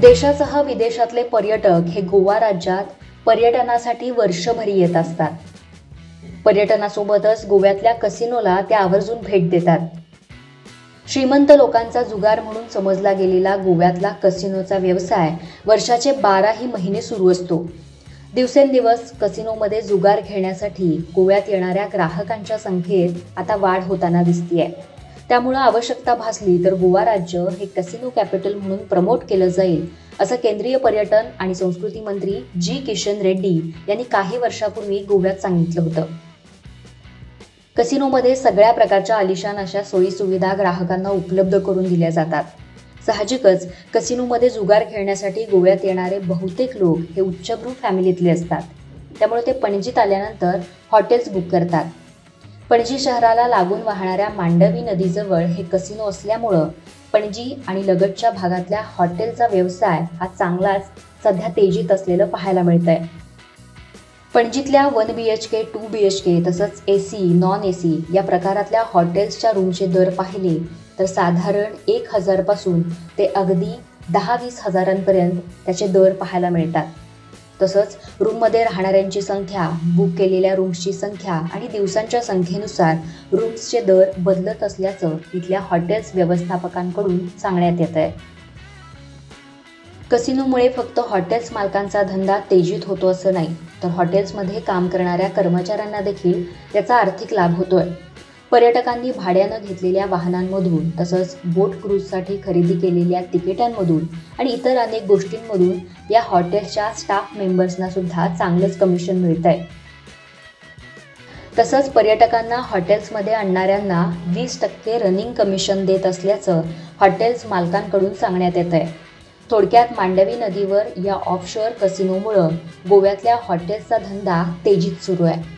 देशासह विदेशातले पर्यटक हे गोवा राज्यात पर्यटनासाठी वर्षभरी येत असतात. पर्यटनासोबतच गोव्यातल्या कसिनोला ते आवर्जून भेट देतात. श्रीमंत लोकांचा जुगार म्हणून समजला गेलेला गोव्यातला कसिनोचा व्यवसाय वर्षाचे 12 महिने सुरू असतो. दिवसेंदिवस कसिनोमध्ये जुगार खेळण्यासाठी गोव्यात येणाऱ्या ग्राहकांच्या संख्येत आता वाढ होताना दिसतीये. त्यामुळे आवश्यकता भासली तर गोवा राज्य हे कसिनो कॅपिटल म्हणून प्रमोट केलं जाईल असं केंद्रीय पर्यटन आणि संस्कृती मंत्री जी किशन रेड्डी यांनी काही वर्षापूर्वी गोव्यात सांगितलं होतं. कसिनोमध्ये सगळ्या प्रकारच्या आलिशान अशा सोयीसुविधा ग्राहकांना उपलब्ध करून दिल्या जातात. साहजिकच कसिनोमध्ये जुगार खेळण्यासाठी गोव्यात येणारे बहुतेक लोक हे उच्चभ्रू फॅमिलीतले असतात. त्यामुळे ते पणजीत आल्यानंतर हॉटेल्स बुक करतात. पणजी शहराला लागून वाहणाऱ्या मांडवी नदीजवळ हे कसिनो असल्यामुळं पणजी आणि लगतच्या भागातल्या हॉटेलचा व्यवसाय हा चांगलाच सध्या तेजीत असलेलं पाहायला मिळतंय. पणजीतल्या 1 BHK, 2 BHK तसंच AC, non AC या प्रकारातल्या हॉटेल्सच्या रूमचे दर पाहिले तर साधारण 1000 पासून ते अगदी 10-20 हजारांपर्यंत त्याचे दर पाहायला मिळतात. तसंच रूममध्ये राहणाऱ्यांची संख्या, बुक केलेल्या रूम्सची संख्या आणि दिवसांच्या संख्येनुसार रूम्सचे दर बदलत असल्याचं इथल्या हॉटेल्स व्यवस्थापकांकडून सांगण्यात येत आहे. कसिनोमुळे फक्त हॉटेल्स मालकांचा धंदा तेजीत होतो असं नाही, तर हॉटेल्समध्ये काम करणाऱ्या कर्मचाऱ्यांना देखील त्याचा आर्थिक लाभ होतोय. पर्यटकांनी भाड्यानं घेतलेल्या वाहनांमधून तसंच बोट क्रूजसाठी खरेदी केलेल्या तिकिटांमधून आणि इतर अनेक गोष्टींमधून या हॉटेल्सच्या स्टाफ मेंबर्सना सुद्धा चांगलंच कमिशन मिळतंय. तसंच पर्यटकांना हॉटेल्समध्ये आणणाऱ्यांना 20% रनिंग कमिशन देत असल्याचं हॉटेल्स मालकांकडून सांगण्यात येत आहे. थोडक्यात मांडवी नदीवर या ऑफशोअर कसिनोमुळं गोव्यातल्या हॉटेल्सचा धंदा तेजीत सुरू आहे.